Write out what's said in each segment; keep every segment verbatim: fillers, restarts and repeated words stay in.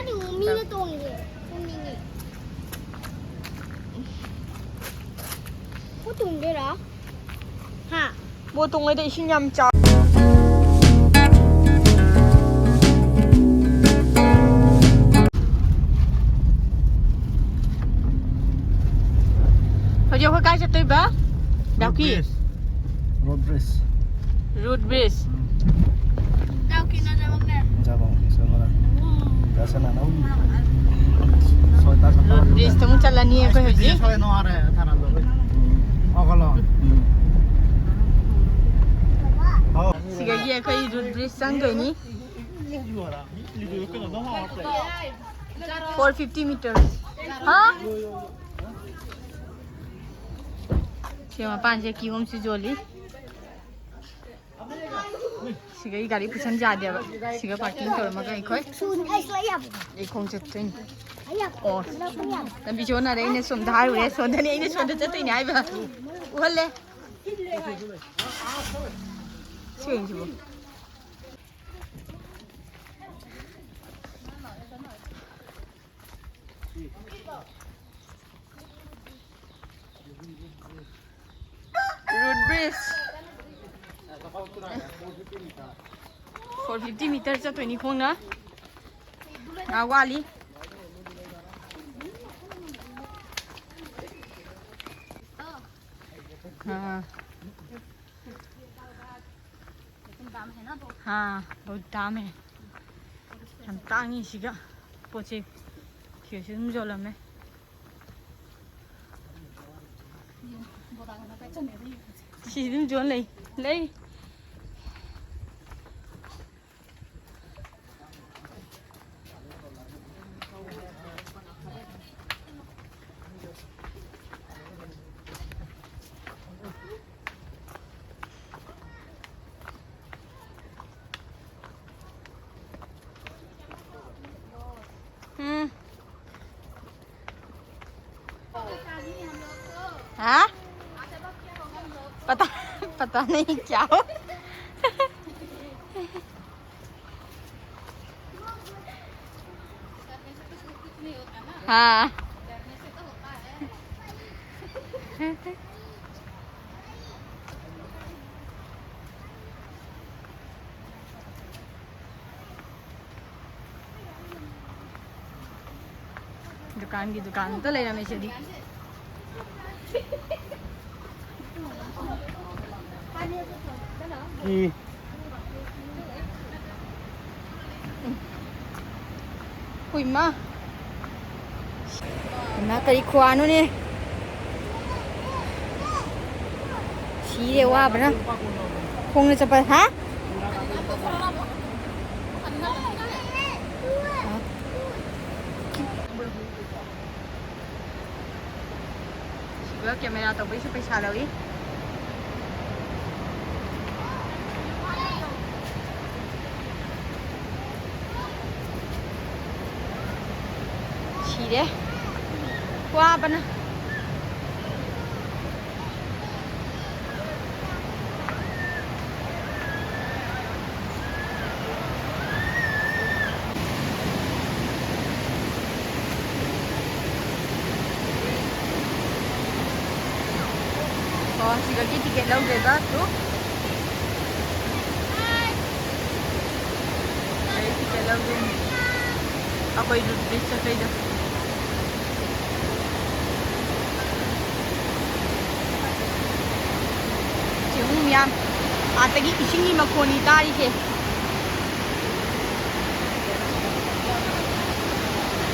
ꯃꯤꯅ ꯇꯣꯡꯉꯤꯁꯦ ꯇꯣꯡꯅꯤꯡꯉꯤ꯫ ꯀꯣ ꯇꯣꯡꯗꯣꯏꯔꯥ? ꯍꯥ? ꯕꯣꯠ ꯇꯣꯡꯉꯩꯗ ꯏꯁꯤꯡ ꯌꯥꯝ ꯆꯥꯎ꯫ ꯍꯧꯖꯤꯛ ꯑꯩꯈꯣꯏ ꯀꯥꯏ ꯆꯠꯇꯣꯏꯕ? Dawki. Road bridge. Road bridge. Um. Dawki ꯅ ꯖꯥꯕꯧꯅꯦ꯫ ꯖꯥꯕꯧ, ꯁꯒꯣꯔꯥ꯫ ꯗꯁꯅꯥ ꯅꯧ꯫ ꯁꯣꯏꯇꯥ ꯁꯟꯇꯥ꯫ ꯔꯣꯗ ꯕ꯭ꯔꯤꯖꯇ ꯑꯃꯨꯛ ꯆꯠꯂꯅꯤ ꯑꯩꯈꯣꯏ ꯍꯧꯖꯤꯛ꯫ ꯁꯣꯏ ꯅꯣ ꯑꯔꯦ, ꯊꯥꯔꯥꯟ ꯂꯣ꯫ ꯎꯝ꯫ ꯑꯣ, ꯀꯣꯂꯣ꯫ ꯎꯝ꯫ ꯁꯤꯗꯒꯤ ꯑꯩꯈꯣꯏ ꯔꯣꯗ ꯕ꯭ꯔꯤꯖ ꯆꯪꯗꯣꯏꯅꯤ꯫ Four fifty meters꯫ ꯍꯥ? ꯁꯤ ꯃꯄꯥꯟꯁꯦ ꯀꯤꯍꯣꯝꯁꯨ ꯌꯣꯜꯂꯤ꯫ ꯁꯤꯒ ꯑꯩ ꯒꯥꯔꯤ ꯄꯨꯁꯟ ꯌꯥꯗꯦꯕ꯫ ꯁꯤꯒ parking ꯇꯧꯔꯝꯃꯒ ꯑꯩꯈꯣꯏ꯫ ꯑꯩ ꯈꯣꯡ ꯆꯠꯇꯣꯏꯅꯤ꯫ ꯑꯣ꯫ ꯂꯝꯕꯤꯁꯦ ꯑꯣꯟꯅꯔꯦ꯫ ꯑꯩꯅ ꯁꯣꯝꯗ ꯍꯥꯏꯔꯨꯔꯦ꯫ ꯁꯣꯝꯗꯅꯤ ꯑꯩꯅ ꯁꯣꯝꯗ ꯆꯠꯇꯣꯏꯅꯦ ꯍꯥꯏꯕ꯫ ꯎꯍꯜꯂꯦ꯫ ꯁꯤ ꯌꯦꯡꯁꯤꯕꯨ꯫ Root bridge꯫ Four fifty meter ꯆꯠꯇꯣꯏꯅꯤ ꯈꯣꯡꯅ꯫ ꯉꯥꯏꯍꯥꯛ ꯋꯥꯠꯂꯤ꯫ ꯑꯥ꯫ ꯍꯥ, ꯕꯍꯨꯠ ꯗꯥꯝ ꯍꯦ꯫ ꯌꯥꯝ ꯇꯥꯡꯉꯤ ꯁꯤꯒ꯫ ꯄꯣꯠ ꯆꯩ ꯊꯤꯔꯁꯨ ꯑꯗꯨꯝ ꯌꯣꯜꯂꯝꯃꯦ꯫ ꯁꯤ ꯑꯗꯨꯝ ꯌꯣꯜ ꯂꯩ꯫ ꯂꯩ꯫ ꯎꯝ꯫ हाँ ? पता, पता नहीं क्या हो। हाँ। ꯗꯨꯀꯥꯟꯒꯤ ꯗꯨꯀꯥꯟ ꯉꯥꯛꯇ ꯂꯩꯔꯝꯃꯦ ꯁꯤꯗꯤ꯫ ꯎꯝ꯫ ꯍꯨꯏꯃ꯫ ꯏꯃꯥ ꯀꯔꯤ ꯈꯨꯋꯥꯅꯣꯅꯦ꯫ ꯁꯤꯔꯦ ꯋꯥꯕꯅ꯫ ꯈꯣꯡꯅ ꯆꯠꯄ ꯍꯥ꯫ ꯁꯤꯕ ꯀꯦꯃꯦꯔꯥ ꯇꯧꯕꯩꯁꯨ ꯄꯩꯁꯥ ꯂꯧꯏ꯫ ꯁꯤꯔꯦ꯫ ꯋꯥꯕꯅ꯫ ꯑꯣ ꯁꯤꯗꯒꯤ ꯇꯤꯀꯦꯠ ꯂꯧꯗꯣꯏꯕ ꯇꯨ꯫ ꯑꯩ ꯇꯤꯀꯦꯠ ꯂꯧꯗꯣꯏꯅꯤ꯫ ꯑꯩꯈꯣꯏ ꯔꯨꯠ ꯕ꯭ꯔꯤꯖ ꯆꯠꯄꯩꯗꯣ꯫ ꯆꯦꯡꯒꯨꯝ ꯌꯥꯝ ꯑꯥꯗꯒꯤ ꯏꯁꯤꯡꯒꯤ ꯃꯈꯣꯟꯅꯤ ꯇꯥꯔꯤꯁꯦ꯫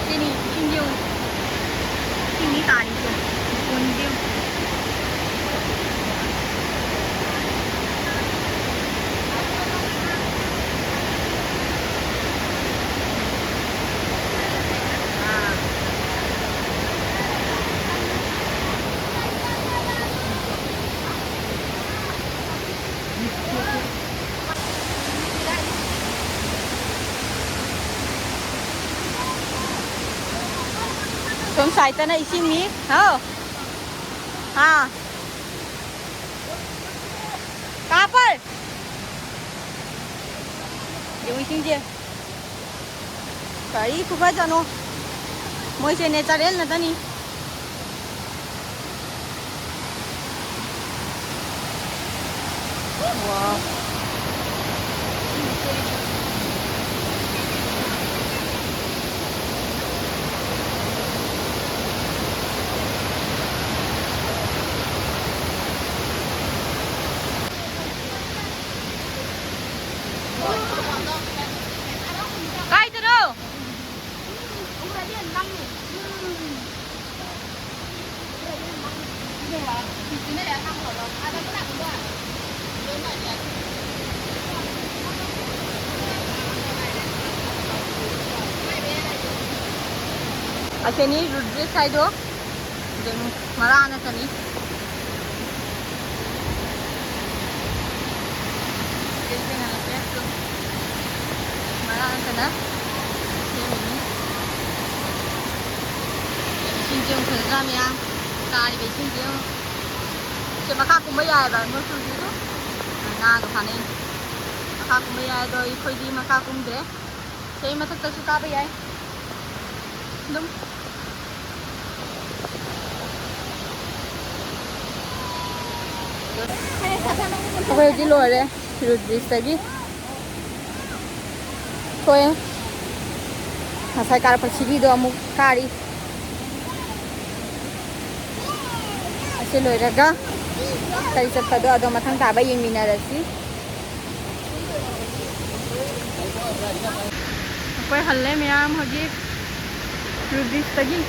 ꯁꯤꯅꯤ ꯏꯁꯤꯡꯁꯦ ꯌꯦꯡꯉꯨ꯫ ꯏꯁꯤꯡꯅꯤ ꯇꯥꯔꯤꯁꯦ꯫ ꯃꯈꯣꯟꯁꯦ ꯌꯦꯡꯉꯨ꯫ ꯁꯣꯝ ꯁꯥꯏꯠꯇꯅ ꯏꯁꯤꯡꯅꯤ꯫ ꯍꯥꯎ꯫ ꯍꯥ꯫ ꯀꯥꯄꯔ꯫ ꯌꯦꯡꯉꯨ ꯏꯁꯤꯡꯁꯦ꯫ ꯀꯔꯤ ꯈꯨꯐꯖꯅꯣ꯫ ꯃꯣꯏꯁꯦ natural ꯉꯥꯛꯇꯅꯤ꯫ Wow. ꯀꯥꯏꯗꯅꯣ? ꯑꯁꯤꯅꯤ ꯔꯨꯗ꯭ꯔꯤꯁ ꯍꯥꯏꯗꯣ꯫ ꯑꯗꯨꯝ ꯃꯔꯥ ꯅꯠꯇꯅꯤ꯫ ꯃꯔꯥ ꯅꯠꯇꯅ ꯁꯦꯝꯃꯤꯅꯤ꯫ ꯏꯁꯤꯡꯁꯦ ꯌꯦꯡꯉꯨ, ꯐꯖꯗ꯭ꯔꯥ ꯃꯌꯥꯝ? ꯇꯥꯔꯤꯕ ꯏꯁꯤꯡꯁꯦ ꯌꯦꯡꯉꯨ꯫ ꯁꯦ ꯃꯈꯥ ꯀꯨꯝꯕ ꯌꯥꯏꯑꯕ, ꯃꯣꯏ ꯆꯨꯔꯤꯗꯣ ꯉꯥꯗꯣ ꯐꯥꯅꯩ꯫ ꯃꯈꯥ ꯀꯨꯝꯕ ꯌꯥꯏ, ꯑꯗꯣ ꯑꯩꯈꯣꯏꯗꯤ ꯃꯈꯥ ꯀꯨꯝꯗ꯭ꯔꯦ꯫ ꯁꯤ ꯃꯊꯛꯇꯁꯨ ꯀꯥꯕ ꯌꯥꯏ꯫ ꯑꯗꯨꯝ ꯑꯩꯈꯣꯏ ꯍꯧꯖꯤꯛ ꯂꯣꯏꯔꯦ ꯔꯨꯠ ꯕ꯭ꯔꯤꯖꯇꯒꯤ꯫ ꯊꯣꯛꯑꯦ꯫ ꯉꯁꯥꯏ ꯀꯥꯔꯛꯄ ꯁꯤꯔꯤꯗꯣ ꯑꯃꯨꯛ ꯀꯥꯔꯤ꯫ ꯑꯁꯤ ꯂꯣꯏꯔꯒ ꯀꯔꯤ ꯆꯠꯄꯗꯣ ꯑꯗꯣ ꯃꯊꯪ ꯇꯥꯕ ꯌꯦꯡꯃꯤꯟꯅꯔꯁꯤ꯫ ꯑꯩꯈꯣꯏ ꯍꯜꯂꯦ ꯃꯌꯥꯝ ꯍꯧꯖꯤꯛ ꯔꯨꯠ ꯕ꯭ꯔꯤꯖꯇꯒꯤ꯫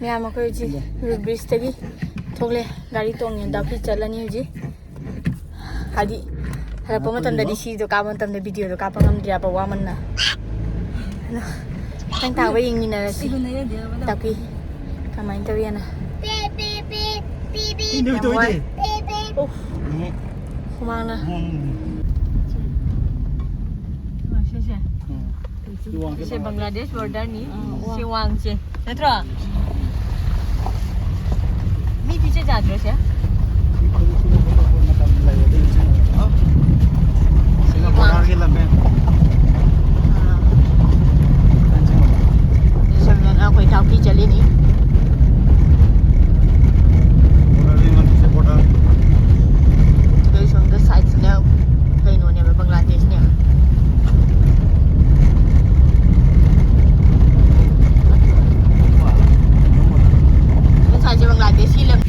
ꯃꯌꯥꯝ ꯑꯩꯈꯣꯏ ꯍꯧꯖꯤꯛ ꯔꯨꯠ ꯕ꯭ꯔꯤꯖꯇꯒꯤ ꯊꯣꯛꯂꯦ꯫ ꯒꯥꯔꯤ ꯇꯣꯡꯉꯦ, ꯗꯥꯎꯀꯤ ꯆꯠꯂꯅꯤ ꯍꯧꯖꯤꯛ꯫ ꯍꯥꯏꯗꯤ ꯍꯜꯂꯛꯄ ꯃꯇꯝꯗꯗꯤ ꯁꯤꯗꯣ ꯀꯥꯞꯄ ꯃꯇꯝꯗ ꯚꯤꯗꯤꯑꯣꯗꯣ ꯀꯥꯞꯄ ꯉꯝꯗ꯭ꯔꯦꯕ, ꯋꯥꯃꯟꯅ꯫ ꯑꯗꯣ ꯃꯊꯪ ꯇꯥꯕ ꯌꯦꯡꯃꯤꯟꯅꯔꯁꯤ꯫ ꯇꯥꯛꯄꯤ ꯀꯃꯥꯏꯅ ꯇꯧꯋꯤ ꯍꯥꯏꯅ꯫ ꯄꯦ, ꯄꯦ, ꯄꯦ, ꯄꯦ, ꯄꯦ꯫ ꯏꯟꯗꯣꯏ ꯌꯥꯝ ꯇꯣꯏꯗꯦ꯫ ꯋꯥꯏ꯫ ꯄꯦ, ꯄꯦ꯫ ꯑꯣ, ꯎꯝ꯫ ꯍꯨꯃꯥꯡꯅ꯫ ꯎꯝ꯫ ꯁꯤꯁꯦ꯫ ꯎꯝ꯫ ꯁꯤ ꯕꯪꯒ꯭ꯂꯥꯗꯦꯁ ꯕꯣꯔꯗꯔꯅꯤ꯫ ꯎꯝ꯫ ꯁꯤ ꯋꯥꯡꯁꯦ꯫ ꯅꯠꯇ꯭ꯔꯣ? ꯄꯤꯖ ꯌꯥꯗ꯭ꯔꯣ ꯁꯦ? ꯁꯤꯅ ꯕꯣꯔꯗꯔꯒꯤ ꯂꯝꯕꯦꯟ꯫ ꯁꯣꯝꯗꯅ ꯑꯩꯈꯣꯏ ꯇꯥꯎꯀꯤ ꯆꯠꯂꯤꯅꯤ꯫ ꯕꯣꯔꯗꯔꯒꯤ ꯂꯝꯕꯤꯁꯦ ꯕꯣꯔꯗꯔ꯫ ꯑꯗꯩ ꯁꯣꯝꯗ ꯁꯥꯏꯠꯁꯤꯅ ꯀꯩꯅꯣꯅꯦꯕ, ꯕꯪꯒ꯭ꯂꯥꯗꯦꯁꯅꯦꯕ꯫ ꯁꯣꯝ ꯁꯥꯏꯠꯁꯦ ꯕꯪꯒ꯭ꯂꯥꯗꯦꯁꯀꯤ ꯂꯝ꯫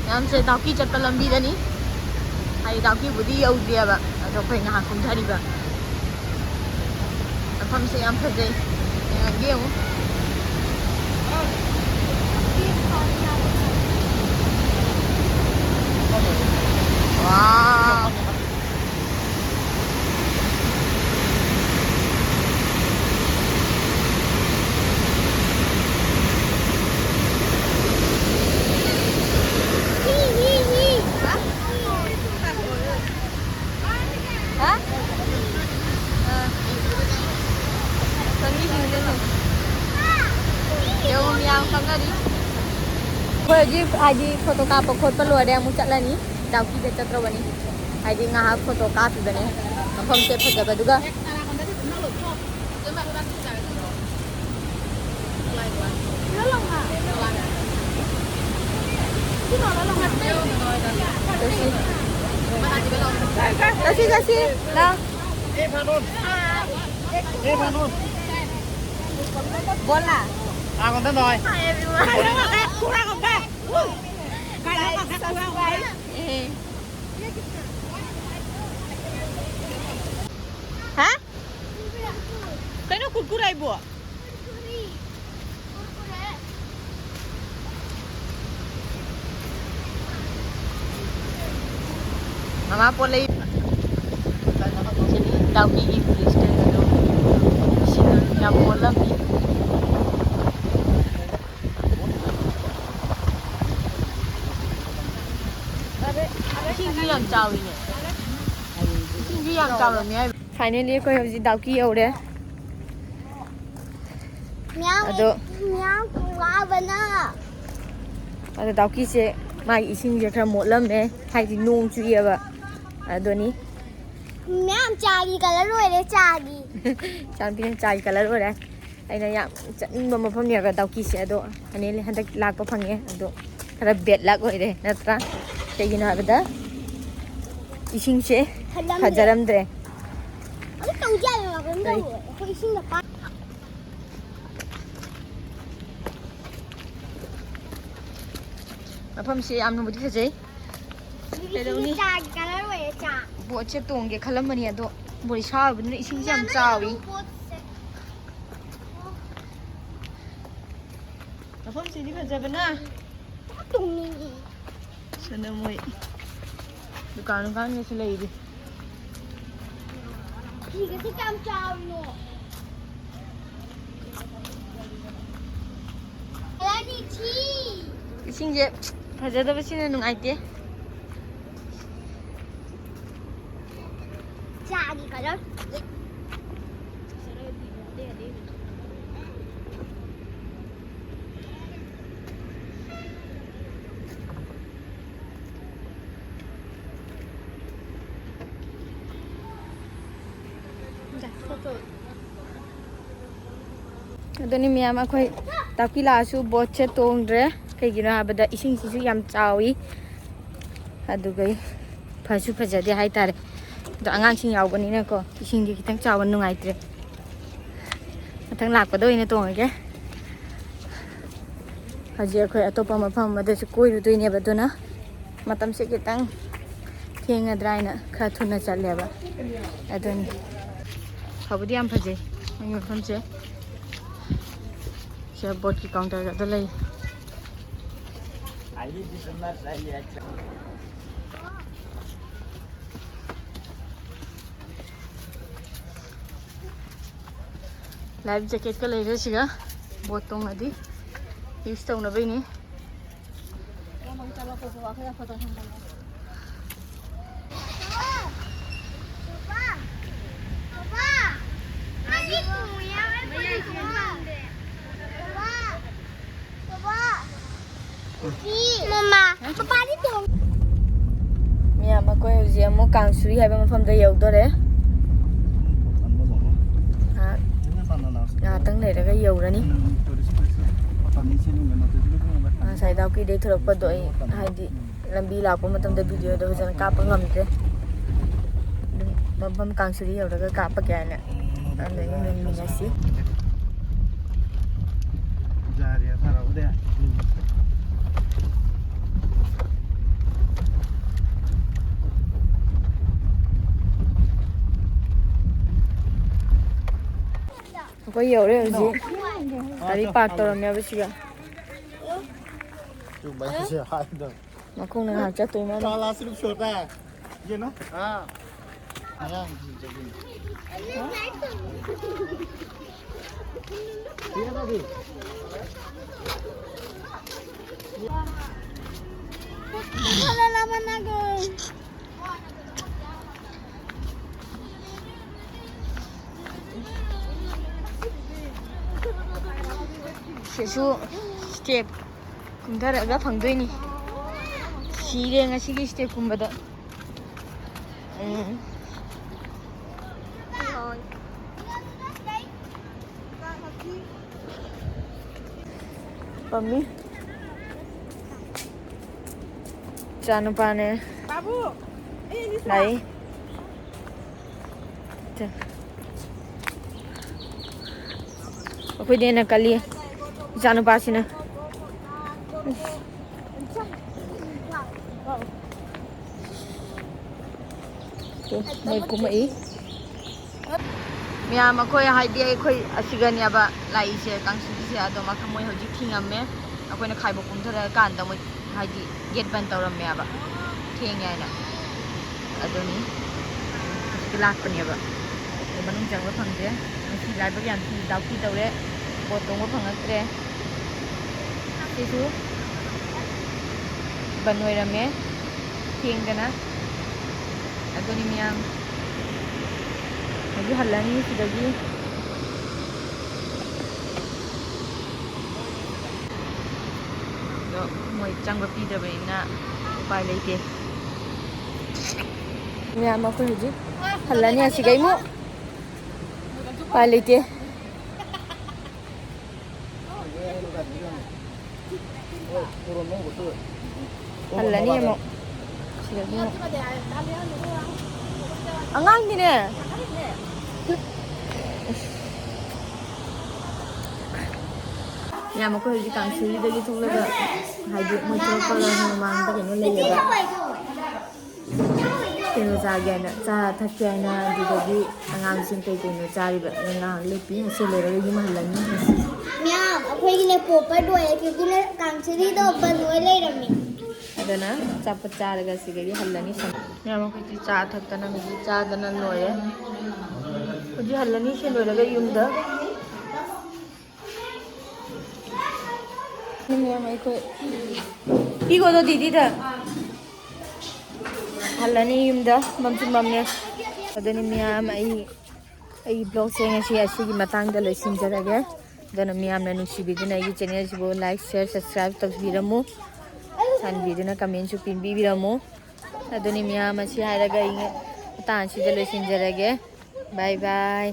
ꯃꯌꯥꯝꯁꯦ ꯗꯥꯎꯀꯤ ꯆꯠꯄ ꯂꯝꯕꯤꯗꯅꯤ꯫ ꯍꯥꯏꯗꯤ ꯗꯥꯎꯀꯤꯕꯨꯗꯤ ꯌꯧꯗ꯭ꯔꯤꯑꯕ, ꯑꯗꯣ ꯑꯩꯈꯣꯏ ꯉꯥꯏꯍꯥꯛ ꯀꯨꯝꯊꯔꯤꯕ꯫ ꯃꯐꯝꯁꯦ ꯌꯥꯝ ꯐꯖꯩ꯫ ꯌꯦꯡꯉꯒꯦ ꯌꯦꯡꯉꯨ꯫ ꯋꯥꯎ꯫ ꯍꯥ? ꯑ꯫ ꯆꯪꯉꯤꯁꯤꯡꯁꯦ ꯌꯦꯡꯉꯣ, ꯃꯌꯥꯝ ꯀꯞꯅꯔꯤ꯫ ꯑꯩꯈꯣꯏ ꯍꯧꯖꯤꯛ ꯍꯥꯏꯗꯤ ꯐꯣꯇꯣ ꯀꯥꯞꯄ ꯈꯣꯠꯄ ꯂꯣꯏꯔꯦ, ꯑꯃꯨꯛ ꯆꯠꯂꯅꯤ꯫ ꯗꯥꯎꯀꯤꯗ ꯆꯠꯇ꯭ꯔꯕꯅꯤ꯫ ꯍꯥꯏꯗꯤ ꯉꯥꯏꯍꯥꯛ ꯐꯣꯇꯣ ꯀꯥꯞꯄꯤꯕꯅꯦ꯫ ꯃꯐꯝꯁꯦ ꯐꯖꯕꯗꯨꯒ꯫ ꯆꯠꯁꯤ꯫ ꯆꯠꯁꯤ, ꯆꯠꯁꯤ꯫ ꯂꯥꯎ꯫ ꯕꯣꯜꯂ꯫ ꯑꯦ꯫ ꯍꯥ? ꯀꯩꯅꯣ ꯀꯨꯔꯀꯨꯔꯥꯏꯕꯣ? ꯃꯃꯥ ꯄꯣꯠ ꯂꯩ꯫ ꯁꯤꯅꯤ ꯗꯥꯎꯀꯤꯒꯤ ꯐꯦꯁꯇꯤꯚꯦꯜ ꯑꯗꯣ꯫ ꯁꯤꯅ ꯌꯥꯝ ꯄꯣꯠ ꯂꯝꯕꯤ꯫ ꯏꯁꯤꯡꯁꯨ ꯌꯥꯝ ꯆꯥꯎꯋꯤꯅꯦ꯫ ꯏꯁꯤꯡꯁꯨ ꯌꯥꯝ ꯆꯥꯎꯔꯝꯃꯦ ꯍꯥꯏꯕ꯫ Finally ꯑꯩꯈꯣꯏ ꯍꯧꯖꯤꯛ ꯗꯥꯎꯀꯤ ꯌꯧꯔꯦ꯫ ꯃꯌꯥꯝ ꯑꯗꯣ ꯃꯌꯥꯝ ꯋꯥꯕꯅ꯫ ꯑꯗꯣ ꯗꯥꯎꯀꯤꯁꯦ ꯃꯥꯒꯤ ꯏꯁꯤꯡꯁꯦ ꯈꯔ ꯃꯣꯠꯂꯝꯃꯦ, ꯍꯥꯏꯗꯤ ꯅꯣꯡ ꯆꯨꯏꯌꯦꯕ꯫ ꯑꯗꯨꯅꯤ꯫ ꯃꯌꯥꯝ ꯆꯥꯒꯤ colour ꯑꯣꯏꯔꯦ, ꯆꯥꯒꯤ꯫ ꯏꯆꯥꯅꯨꯄꯤꯅ ꯆꯥꯒꯤ colour ꯑꯣꯏꯔꯦ꯫ ꯑꯩꯅ ꯌꯥꯝ ꯆꯠꯅꯤꯡꯕ ꯃꯐꯝꯅꯦꯕ ꯗꯥꯎꯀꯤꯁꯦ, ꯑꯗꯣ ꯐꯥꯏꯅꯦꯜꯂꯤ ꯍꯟꯗꯛ ꯂꯥꯛꯄ ꯐꯪꯉꯦ꯫ ꯑꯗꯣ ꯈꯔ bad luck ꯑꯣꯏꯔꯦ ꯅꯠꯇ꯭ꯔꯥ? ꯀꯩꯒꯤꯅꯣ ꯍꯥꯏꯕꯗ ꯏꯁꯤꯡꯁꯦ ꯐꯠꯂꯝꯗ꯭ꯔꯦ꯫ ꯐꯖꯔꯝꯗ꯭ꯔꯦ꯫ ꯑꯗꯨ ꯇꯧꯗꯤ ꯌꯥꯏꯌꯦ, ꯀꯩꯅꯣ ꯀꯩ? ꯇꯧꯋꯦ꯫ ꯑꯩꯈꯣꯏ ꯏꯁꯤꯡꯗ ꯄꯥ- ꯃꯐꯝꯁꯦ ꯌꯥꯝꯅꯕꯨꯗꯤ ꯐꯖꯩ꯫ ꯀꯩꯗꯧꯅꯤ? ꯆꯥꯒꯤ colour ꯑꯣꯏꯔꯦ, ꯆꯥ꯫ ꯕꯣꯠꯁꯦ ꯇꯣꯡꯒꯦ ꯈꯜꯂꯝꯕꯅꯤ, ꯑꯗꯣ ꯕꯣꯠ ꯏꯁꯥ ꯑꯣꯏꯕꯅꯤꯅ ꯏꯁꯤꯡꯁꯦ ꯌꯥꯝ ꯆꯥꯎꯏ꯫ ꯕꯣꯠꯁꯦ꯫ ꯃꯐꯝꯁꯤꯗꯤ ꯐꯖꯕꯅ꯫ ꯇꯣꯡꯅꯤꯡꯉꯤ꯫ ꯁꯅꯃꯣꯏ ꯗꯨꯀꯥꯟ ꯗꯨꯀꯥꯟꯒꯁꯨ ꯂꯩꯔꯤ꯫ ꯐꯤꯒꯁꯦ ꯀꯌꯥꯝ ꯆꯥꯎꯔꯤꯅꯣ? ꯀꯂꯔꯗꯤ ꯊꯤ꯫ ꯏꯁꯤꯡꯁꯦ ꯐꯖꯗꯕꯁꯤꯅ ꯅꯨꯡꯉꯥꯏꯇꯦ꯫ ꯆꯥꯒꯤ colour꯫ ꯑꯗꯨꯅꯤ ꯃꯌꯥꯝ, ꯑꯩꯈꯣꯏ ꯇꯥꯀꯤ ꯂꯥꯛꯑꯁꯨ ꯕꯣꯠꯁꯦ ꯇꯣꯡꯗ꯭ꯔꯦ꯫ ꯀꯩꯒꯤꯅꯣ ꯍꯥꯏꯕꯗ ꯏꯁꯤꯡꯁꯤꯁꯨ ꯌꯥꯝ ꯆꯥꯎꯏ, ꯑꯗꯨꯒ ꯐꯁꯨ ꯐꯖꯗꯦ ꯍꯥꯏꯇꯥꯔꯦ꯫ ꯑꯗꯣ ꯑꯉꯥꯡꯁꯤꯡ ꯌꯥꯎꯕꯅꯤꯅꯀꯣ, ꯏꯁꯤꯡꯗꯤ ꯈꯤꯇꯪ ꯆꯥꯎꯕ ꯅꯨꯡꯉꯥꯏꯇ꯭ꯔꯦ꯫ ꯃꯊꯪ ꯂꯥꯛꯄꯗ ꯑꯣꯏꯅ ꯇꯣꯡꯉꯒꯦ꯫ ꯍꯧꯖꯤꯛ ꯑꯩꯈꯣꯏ ꯑꯇꯣꯞꯄ ꯃꯐꯝ ꯑꯃꯗꯁꯨ ꯀꯣꯏꯔꯨꯗꯣꯏꯅꯦꯕ, ꯑꯗꯨꯅ ꯃꯇꯝꯁꯦ ꯈꯤꯇꯪ ꯊꯦꯡꯒꯗ꯭ꯔꯥ ꯍꯥꯏꯅ ꯈꯔ ꯊꯨꯅ ꯆꯠꯂꯦꯕ꯫ ꯑꯗꯨꯅꯤ꯫ ꯐꯕꯨꯗꯤ ꯌꯥꯝ ꯐꯖꯩ ꯃꯣꯏꯒꯤ ꯃꯐꯝꯁꯦ꯫ ꯁꯤꯗ ꯕꯣꯠꯀꯤ counter ꯒꯗꯣ ꯂꯩ꯫ Life jacketꯀ ꯂꯩꯔꯦ ꯁꯤꯒ꯫ Boat ꯇꯣꯡꯉꯗꯤ use ꯇꯧꯅꯕꯩꯅꯤ꯫ ꯃꯃꯥ, ꯄꯄꯥꯗꯤ ꯇꯣꯡ-, ꯃꯌꯥꯝ, ꯑꯩꯈꯣꯏ ꯍꯧꯖꯤꯛ ꯑꯃꯨꯛ ꯀꯥꯡꯁꯨꯔꯤ ꯍꯥꯏꯕ ꯃꯐꯝꯗ ꯌꯧꯗꯣꯔꯦ꯫ ꯉꯥꯏꯍꯥꯛ, ꯉꯥꯏꯍꯥꯛꯇꯪ ꯂꯩꯔꯒ ꯌꯧꯔꯅꯤ꯫ ꯉꯁꯥꯏ ꯗꯥꯎꯀꯤꯗꯩ ꯊꯣꯛꯂꯛꯄꯗꯣ ꯑꯩ, ꯍꯥꯏꯗꯤ, ꯂꯝꯕꯤ ꯂꯥꯛꯄ ꯃꯇꯝꯗ videoꯗꯣ ꯐꯖꯅ ꯀꯥꯞꯄ ꯉꯝꯗ꯭ꯔꯦ꯫ ꯑꯗꯨꯝ ꯃꯐꯝ ꯀꯥꯡꯁꯨꯔꯤ ꯌꯧꯔꯒ ꯀꯥꯞꯄꯒꯦ ꯍꯥꯏꯅ ꯑꯗꯨꯝ ꯌꯦꯡꯃꯤꯟꯅꯁꯤ꯫ ꯑꯩꯈꯣꯏ ꯌꯧꯔꯦ ꯍꯧꯖꯤꯛ꯫ ꯒꯥꯔꯤ park ꯇꯧꯔꯝꯃꯦꯕ ꯁꯤꯒ꯫ ꯃꯈꯣꯡꯅ ꯉꯥꯏꯍꯥꯛ ꯆꯠꯇꯣꯏ ꯃꯥꯜꯂꯦ꯫ काला सिर्फ छोटा है, ये ना? हाँ। ꯁꯤꯁꯨ step ꯀꯨꯝꯊꯔꯛꯑꯒ ꯐꯪꯗꯣꯏꯅꯤ꯫ ꯁꯤꯔꯦ ꯉꯁꯤꯒꯤ step ꯀꯨꯝꯕꯗ꯫ ꯎꯝ꯫ ꯄꯝꯃꯤ꯫ ꯏꯆꯥꯅꯨꯄꯥꯅꯦ꯫ ꯂꯥꯛꯏ꯫ ꯑꯩꯈꯣꯏꯗꯤ ꯍꯦꯟꯅ ꯀꯜꯂꯤ ꯏꯆꯥꯅꯨꯄꯥꯁꯤꯅ꯫ ꯃꯣꯏ ꯀꯨꯝꯃꯛꯏ꯫ ꯃꯌꯥꯝ, ꯑꯩꯈꯣꯏ, ꯍꯥꯏꯗꯤ, ꯑꯩꯈꯣꯏ ꯑꯁꯤꯒꯅꯦꯕ ꯂꯥꯛꯏꯁꯦ, ꯀꯥꯡꯁꯨꯕꯤꯁꯦ꯫ ꯑꯗꯣ ꯃꯈ-, ꯃꯣꯏ ꯍꯧꯖꯤꯛ ꯊꯤꯡꯉꯝꯃꯦ꯫ ꯑꯩꯈꯣꯏꯅ ꯈꯥꯏꯕꯣꯛ ꯀꯨꯝꯊꯔꯀꯥꯟꯗ ꯃꯣꯏ, ꯍꯥꯏꯗꯤ, gate ꯕꯟ ꯇꯧꯔꯝꯃꯦꯕ, ꯊꯦꯡꯉꯦ ꯍꯥꯏꯅ꯫ ꯑꯗꯨꯅꯤ ꯍꯧꯖꯤꯛꯇꯤ ꯂꯥꯛꯄꯅꯦꯕ꯫ ꯃꯅꯨꯡ ꯆꯪꯕ ꯐꯪꯗ꯭ꯔꯦ꯫ ꯉꯁꯤ ꯂꯥꯏꯕꯛ ꯌꯥꯝ ꯊꯤ, ꯗꯥꯎꯊꯤ ꯇꯧꯔꯦ꯫ ꯕꯣꯠ ꯇꯣꯡꯕ ꯐꯪꯉꯛꯇ꯭ꯔꯦ꯫ ꯁꯤꯁꯨ ꯕꯟ ꯑꯣꯏꯔꯝꯃꯦ꯫ ꯊꯦꯡꯗꯅ꯫ ꯑꯗꯨꯅꯤ ꯃꯌꯥꯝ꯫ ꯍꯧꯖꯤꯛ ꯍꯜꯂꯅꯤ ꯁꯤꯗꯒꯤ꯫ ꯑꯗꯣ ꯃꯣꯏ ꯆꯪꯕ ꯄꯤꯗ꯭ꯔꯕꯅꯤꯅ ꯎꯄꯥꯏ ꯂꯩꯇꯦ꯫ ꯃꯌꯥꯝ ꯑꯩꯈꯣꯏ ꯍꯧꯖꯤꯛ ꯍꯜꯂꯅꯤ ꯑꯁꯤꯒꯩꯃꯨꯛ꯫ ꯎꯄꯥꯏ ꯂꯩꯇꯦ꯫ ꯍꯜꯂꯅꯤ ꯑꯃꯨꯛ꯫ ꯁꯤꯗꯒꯤ ꯑꯃꯨꯛ꯫ ꯑꯉꯥꯡꯗꯤꯅꯦ꯫ ꯌꯥꯝ ꯑꯩꯈꯣꯏ ꯍꯧꯖꯤꯛ ꯀꯥꯡꯁꯨꯔꯤꯗꯒꯤ ꯊꯣꯛꯂꯒ ꯍꯥꯏꯗꯤ ꯃꯣꯏ ꯊꯣꯛꯂꯛꯄꯒ ꯃꯃꯥꯡꯗ ꯀꯩꯅꯣ ꯂꯩꯌꯦꯕ꯫ ꯀꯩꯅꯣ ꯆꯥꯒꯦ ꯍꯥꯏꯅ, ꯆꯥ ꯊꯛꯀꯦ ꯍꯥꯏꯅ ꯑꯗꯨꯗꯒꯤ ꯑꯉꯥꯡꯁꯤꯡ ꯀꯩ ꯀꯩꯅꯣ ꯆꯥꯔꯤꯕ꯫ ꯑꯗꯨ ꯉꯥꯏꯍꯥꯛ ꯂꯦꯞꯄꯤ꯫ ꯉꯁꯤ ꯂꯣꯏꯔꯒ ꯌꯨꯝ ꯍꯜꯂꯅꯤ ꯉꯁꯤ꯫ ꯃꯌꯥꯝ, ꯑꯩꯈꯣꯏꯒꯤꯅꯦ ꯄꯣꯄꯔ ꯂꯣꯏꯔꯦ, ꯀ꯭ꯌꯨꯀꯤꯅꯦ ꯀꯥꯡꯁꯤꯔꯤꯗꯣ ꯕꯟ ꯑꯣꯏ ꯂꯩꯔꯝꯃꯦ꯫ ꯑꯗꯨꯅ ꯑꯆꯥꯄꯣꯠ ꯆꯥꯔꯒ ꯁꯤꯗꯒꯤ ꯍꯜꯂꯅꯤ꯫ ꯃꯌꯥꯝ ꯑꯩꯈꯣꯏꯗꯤ ꯆꯥ ꯊꯛꯇꯅ ꯍꯧꯖꯤꯛ ꯆꯥꯗꯅ ꯂꯣꯏꯔꯦ꯫ ꯍꯧꯖꯤꯛ ꯍꯜꯂꯅꯤ ꯁꯤ ꯂꯣꯏꯔꯒ ꯌꯨꯝꯗ꯫ ꯃꯌꯥꯝ ꯑꯩꯈꯣꯏ ꯄꯤꯈꯣꯗꯣ ꯗꯤꯗꯤꯗ꯫ ꯍꯜꯂꯅꯤ ꯌꯨꯝꯗ, ꯃꯝꯁꯨ ꯃꯝꯃꯦ꯫ ꯑꯗꯨꯅꯤ ꯃꯌꯥꯝ, ꯑꯩ, ꯑꯩꯒꯤ ꯕ꯭ꯂꯣꯒꯁꯦ ꯉꯁꯤ ꯑꯁꯤꯒꯤ ꯃꯇꯥꯡꯗ ꯂꯣꯏꯁꯤꯟꯖꯔꯒꯦ꯫ ꯑꯗꯨꯅ ꯃꯌꯥꯝꯅ ꯅꯨꯡꯁꯤꯕꯤꯗꯨꯅ ꯑꯩꯒꯤ ꯆꯦꯅꯦꯜꯁꯤꯕꯨ ꯂꯥꯏꯛ, ꯁꯤꯌꯔ, ꯁꯕꯁꯀ꯭ꯔꯥꯏꯕ ꯇꯧꯕꯤꯔꯝꯃꯨ꯫ ꯆꯥꯟꯕꯤꯗꯨꯅ ꯀꯃꯦꯟꯁꯨ ꯄꯤꯕꯤꯔꯝꯃꯨ꯫ ꯑꯗꯨꯅꯤ ꯃꯌꯥꯝ, ꯑꯁꯤ ꯍꯥꯏꯔꯒ ꯑꯩ ꯃꯇꯥꯡ ꯑꯁꯤꯗ ꯂꯣꯏꯁꯤꯟꯖꯔꯒꯦ꯫ ꯕꯥꯏ ꯕꯥꯏ꯫